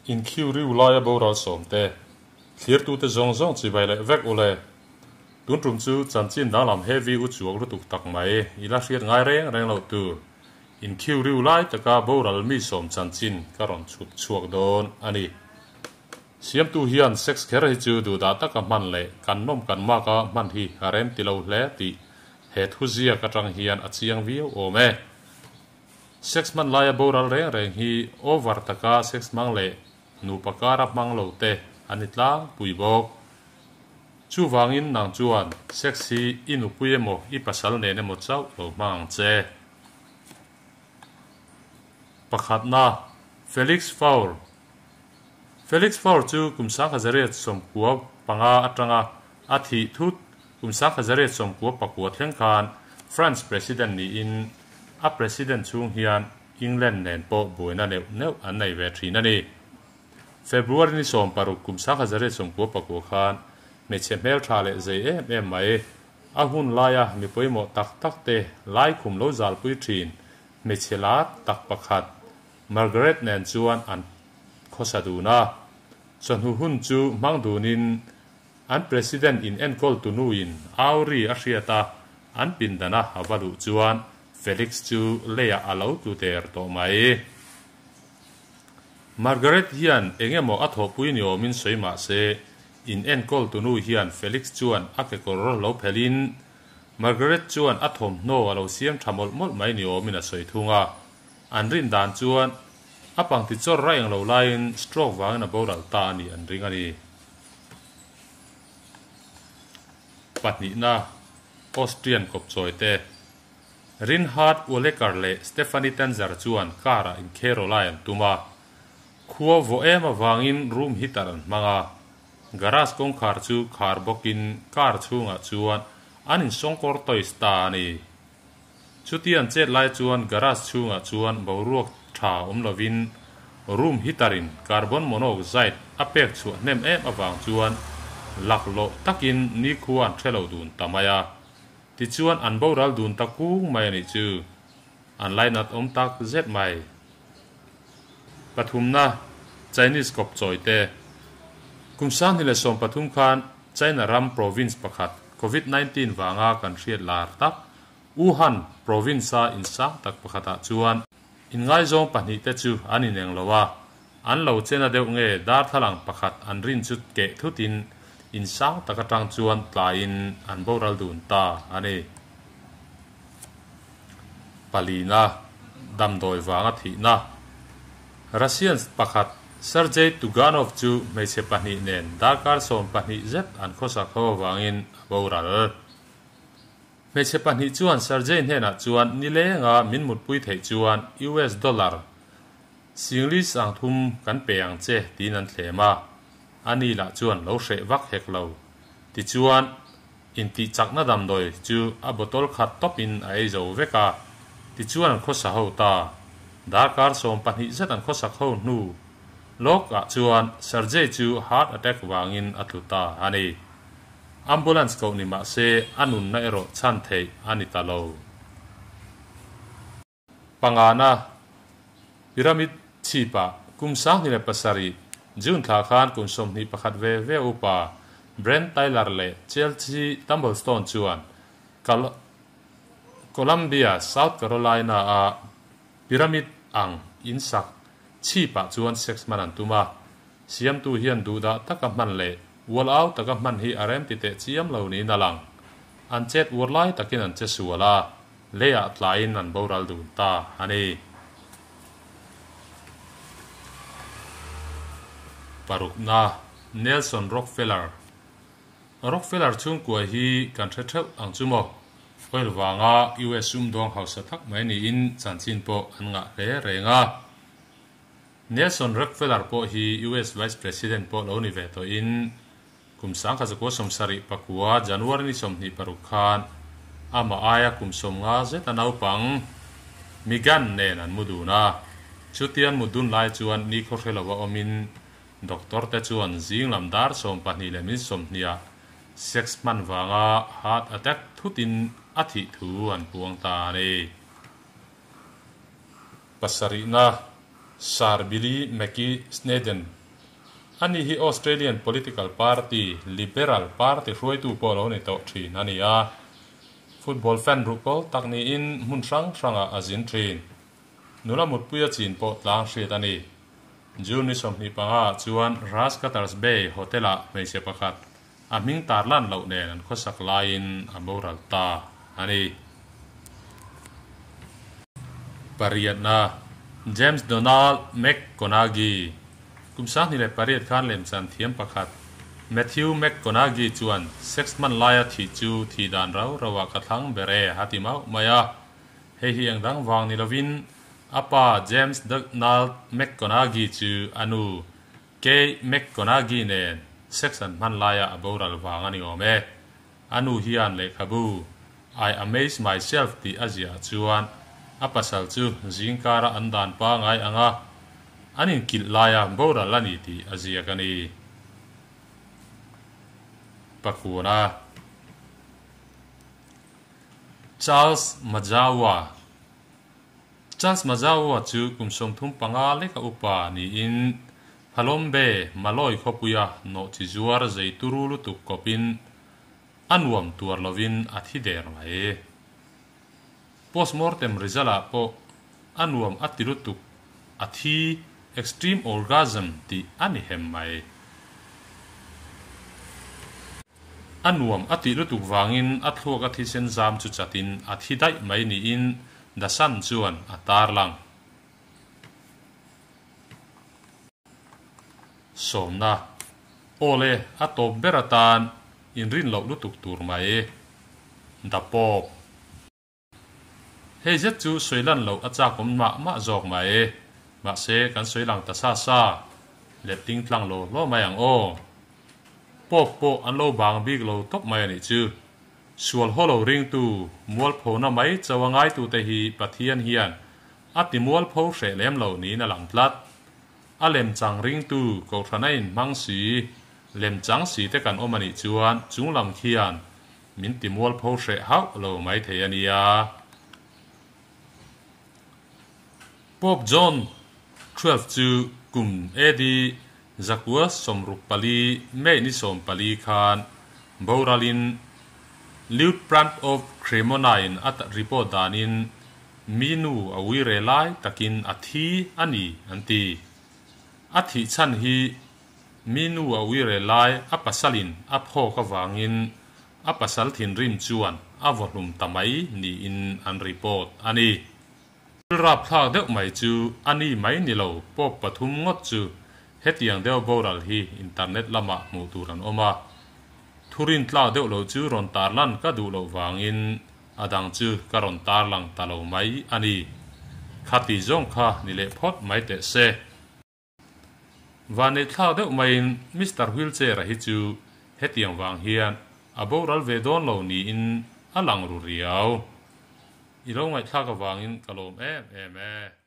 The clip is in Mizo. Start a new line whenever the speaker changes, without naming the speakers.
Inkhiu riu laia boral sawmte, thlirtute zawng zawng chibai leh vek ule. Tun tum chu chanchin danglam heavy u chuak lutuk tak mai i la hriat ngai reng reng loh tur. Inkhiu riu lai taka boral mi sawm chanchin ka rawn chhup chhuak dawn a ni. Siamtu hian sex kher hi chu duhdah taka hman leh kan nawm kan maka hman hi a rem ti lo hle tih he thuziak atang hian a chiang viau awm e. Sex hman laia boral reng reng hi over taka sex hmang leh nupa kara hmang lo te an ni tlangpui bawk. Chuvangin nang chuan sex hi i nupui emaw i pasal nen emaw chauh lo hmang ang che. Pakhatna, Felix Faure Felix Faure chu kum 1995 atanga a thih thut kum 1999 thleng khan France President niin a President chhung hian England nen pawh buaina neuh neuh an nei ve thin a ni. February ni 16 kum 1999 khan hmeichhe hmeltha leh zei em em mai a hun laia mi pawimawh tak tak te laikhum lo zalpui thin hmeichhe lar tak pakhat Margaret nen chuan an khawsa dun a. Chawhnu hun chu hmang dunin an President in enkawl tunuin Auri a hriat a, an pindana a va luh chuan Felix chu leiah a lo tlu der tawh mai. Margaret hian eng emaw a thawhpui ni awmin sawi mah se, in enkawl tunu hian Felix chuan a kekawr lo phelhin Margaret chuan a thawmhnaw a lo siam tha mawlh mawlh mai ni awmin a sawi thung a. An rin dan chuan a pangti chawr raih ang lo laiin stroke vangin a boral ta a nih an ring a ni. Pahnihna, Austrian kawpchawi te Reinhard Uellecker leh Stephanie Tanzer chuan car-ah inkheiraw lai an tum a. Khua vawh em avangin room heater an hmang a. Garage kawngkhar chu khar bawkin car chhungah chuan an insawngkawr toys ta a ni. Chuti an chet lai chuan garage chhungah chuan boruak tha awm lovin room heater in carbon monoxide a pek chhuah hnem em avang chuan laklawh takin nikhua an hre lo dun ta mai a. Tichuan an boral dun ta kung mai a nih chu. An lainat awm tak zet mai. Pathumna, Chinese kawp chawi te. Kum 2013 khan China ram province pakhat Covid 19 vanga kan hriat lar tak Wuhan province-a in sang tak pakhatah chuan inngaizawng pahnih te chu an ineng lo a, an lo chena deuh nge darthlalang pakhat an rin chu keh thutin in sang tak atang chuan tlaiin an boral dun ta a ni. Palina, damdawi vanga thihna. Russian pakhat Sergei Tuganov chu hmeichhe pahnih nen darkar 12 zet an khawsak ho avangin a boral. Hmeichhe pahnih chuan Sergei hnenah chuan nilenga min mutpui theih chuan US dollar 30,000 kan pe ang che tiin an thlem a, ani lah chuan lo hreh vak hek lo. Tichuan, intihchakna damdawi chu a bottle khat tawpin a ei zo vek a, tichuan an khawsa ho ta. Darkar 12 zet an khawsak ho hnu lawkah chuan Sergei chu heart attack vangin a tlu ta a ni. Ambulance koh ni mah se a nunna erawh chhan theih a ni ta lo. Pangana, Pyramid chhipah kum 2007 June thla khan kum 21 ve ve upa Brent Tyler leh Chelsea Tumblestone chuan Columbia, South Carolina a Pyramid ang in sak chhipah chuan sex hman an tum a. Siamtu hian duhdah taka hman leh ual au taka hman hi a rem ti teh chiam lo niin a lang. An chet uar lai takin an che sual a, leiah tlaiin an boral dun ta a ni. Parukna, Nelson Rockefeller Rockefeller chhungkua hi kan hre theuh ang chu maw? Oil vanga US sumdawng hausa tak mai niin chanchin pawh an ngah hle reng a. Nelson Rockefeller pawh hi US Vice President pawh lo ni ve tawhin kum 1979 January ni 26 khan amah aia kum 50 zet a naupang Megan nen an mu dun a. Chutian mu dun lai chuan ni khaw hre lova awmin doctor te chuan zing lam dar 12 leh min 20 ah sex hman vanga heart attack thutin a thih thu an puang ta a ni. Pasarihna, Sir Billy Mackey Snedden. Ani hi Australian political party Liberal Party hruaitu pawh lo ni tawh thin a ni a. Football fan ruhkawl tak niin hmun hrang hrangah a zin thin. Nula mutpuia chin pawh tlang hriat a ni. June ni 25 ah chuan Rushcutters Bay Hotel-ah hmeichhe pakhat a hming tarlan loh nen an khawsak laiin a boral ta a ni. Pariatna, James Donald McConaughey Kum 2008 khan lemchan thiam pakhat Matthew McConaughey chuan sex hman laia thih chu thih dan rau rauah ka thlang ber e a ti mauh mai a. Hei hi eng dang vang ni lovin a pa James Donald McConaughey chu a nu Kay McConaughey nen sex an hman laia a boral vang a ni awm e. A nu hian lehkhabu I Amaze Myself tih a ziah chuan a pasal chu zingkara an dan pangai ang a, an inkilh laia boral a ni tih a ziak a ni. Pakuna. Charles Majawa Charles Majawa chu kum 35 leka upa niin Phalombe Malawi khawpuia nawhchi zuar zei turu lutuk kawpin a nuam tuar lovin a thi der mai. Postmortem result-ah pawh a nuam a ti lutuk a thi extreme orgasm tih a ni hem mai. A nuam a tih lutuk vangin a thluak a thisen zam chu chatin a thi daih mai niin The Sun chuan a tarlang. Sawmna, Aw le, a tawp ber atan inrin loh lutuk tur mai. The Pope. Hei zet chu sawi lan loh a chak awm mah mah zawk mai. Mahse, kan sawi lang ta sa sa. Letting tlang lo hlawh mai ang aw. Pope pawh an lo bang bik lo tawp mai a nih chu. Sual haw lo ringtu, mualphona mai cho a ngaitute hi Pathian hian a ti mualpho hreh lem lo niin a lang tlat. A lemchang ringtu Kohhran a inhmang si, lemchang si te kan awm a nih chuan chunglam khian min ti mualpho hreh hauh lo maithei a nia. Pope John xii chu kum AD 964 May ni 14 khan boralin Liutprand of Cremona-in a report danin mi nu a ui re lai takin a thi a ni an ti. A thih chhan hi mi nu a ui re lai a pasalin a phawk avangin a pasal thinrim chuan a vawhlum ta mai niin an report a ni. Thil rapthlak deuh mai chu a ni mai ni lo Pope pathum ngawt chu hetiang deuh boral hi internet lamah hmuh tur an awm a. Thurin tlak deuh lo chu rawn tarlan ka duh loh vangin a dang chu ka rawn tarlang ta lo mai a ni. Khati zawng kha ni leh phawt mai teh se. Vanneih thlak deuh maiin Mister Wheelchair-a hi chu hetiang vang hian a boral ve dawn lo niin a lang ru riau. I lo ngaihthlak avangin ka lawm em em e.